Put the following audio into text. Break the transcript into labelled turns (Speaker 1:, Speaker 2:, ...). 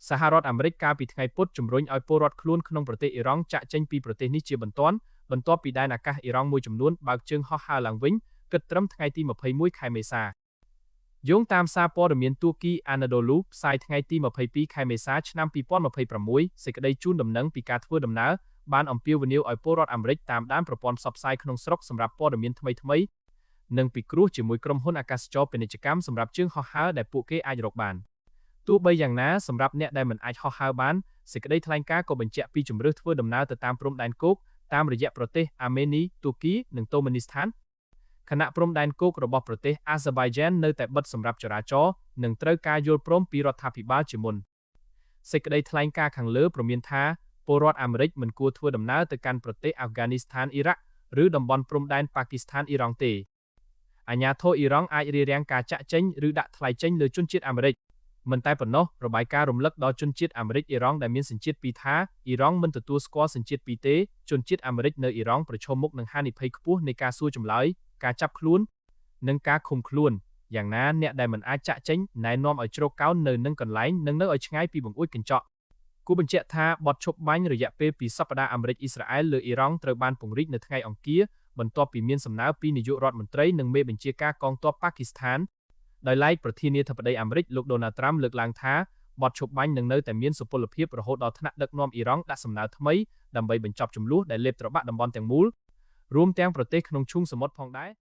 Speaker 1: សហរដ្ឋអាមេរិកកាលពីថ្ងៃពុធជំរុញឲ្យពលរដ្ឋខ្លួនក្នុងប្រទេសអ៊ីរ៉ង់ចាកចេញពីប្រទេសនេះជាបន្ទាន់បន្ទាប់ពីដែនអាកាសអ៊ីរ៉ង់មួយចំនួនបើកជើងហោះហើរឡើងវិញគិតត្រឹមថ្ងៃទី21ខែមេសាយោងតាមសារព័ត៌មានទួគីអាណាដូលូផ្សាយថ្ងៃទី22ខែមេសាឆ្នាំ2026សេចក្តីជូនដំណឹងពីការធ្វើដំណើរបានអំពាវនាវឲ្យពលរដ្ឋអាមេរិកតាមដានប្រព័ន្ធផ្សព្វផ្សាយក្នុងស្រុកសម្រាប់ព័ត៌មានថ្មីៗនិងពិគ្រោះជាមួយក្រុមហ៊ុនអាកាសចរពាណិជ្ជកម្មសម្រាប់ជើងហោះហើរដែលពួកគេអាចរកបានទោះបីយ៉ាងណាសម្រាប់អ្នកដែលមិនអាចហោះហើរបានសេចក្តីថ្លែងការណ៍ក៏បញ្ជាក់ពីជម្រើសធ្វើដំណើរទៅតាមព្រំដែនគោកតាមរយៈប្រទេសអាមេនីទួគីនិងតូម៉ានីស្ថានខណៈព្រំដែនគោករបស់ប្រទេសអាហ្សឺបៃយ៉ែននៅតែបិទសម្រាប់ចរាចរណ៍និងត្រូវការយល់ព្រមពីរដ្ឋាភិបាលជាមុនសេចក្តីថ្លែងការណ៍ខាងលើព្រមានថាពលរដ្ឋអាមេរិកមិនគួរធ្វើដំណើរទៅកាន់ប្រទេសអាហ្វហ្គានីស្ថានអ៊ីរ៉ាក់ឬតំបន់ព្រំដែនប៉ាគីស្ថានអ៊ីរ៉ង់ទេអាជ្ញាធរអ៊ីរ៉ង់អាចរារាំងការចាក់ចេញឬដាក់ថ្លៃចេញលើជនជាតិអាមេរិកមិនតែប៉ុណ្ណោះរបាយការណ៍រំលឹកដល់ជនជាតិអាមេរិកអ៊ីរ៉ង់ដែលមានសញ្ជាតិពីរថាអ៊ីរ៉ង់មិនទទួលស្គាល់សញ្ជាតិពីរទេជនជាតិអាមេរិកនៅអ៊ីរ៉ង់ប្រឈមមុខនឹងហានិភ័យខ្ពស់នៃការសួរចម្លើយការចាប់ខ្លួននិងការឃុំខ្លួនយ៉ាងណាអ្នកដែលមិនអាចចាក់ចេញណែនាំឲ្យជ្រកកោននៅនឹងកន្លែងនិងនៅឲ្យឆ្ងាយពីបង្អួចកញ្ចក់គួរបញ្ជាក់ថាបទឈប់បាញ់រយៈពេលពីសប្តាហ៍អាមេរិកអ៊ីស្រាអែលលើអ៊ីរ៉ង់ត្រូវបានពង្រីកនៅថ្ងៃអង្គារបន្ទាប់ពីមានសំណើពីនាយករដ្ឋមន្ត្រីនិងមេបញ្ជាការកងទ័ពប៉ាគីស្ថានដោយឡែកប្រធានាធិបតីអាមេរិកលោកដូណាល់ត្រាំលើកឡើងថាបទឈប់បាញ់នឹងនៅតែមានសុពលភាពរហូតដល់ថ្នាក់ដឹកនាំអ៊ីរ៉ង់ដាក់សំណើថ្មីដើម្បីបញ្ចប់ជម្លោះដែលលេបត្របាក់តំបន់ទាំងមូលរួមទាំងប្រទេសក្នុងឈូងសមុទ្រផងដែរ។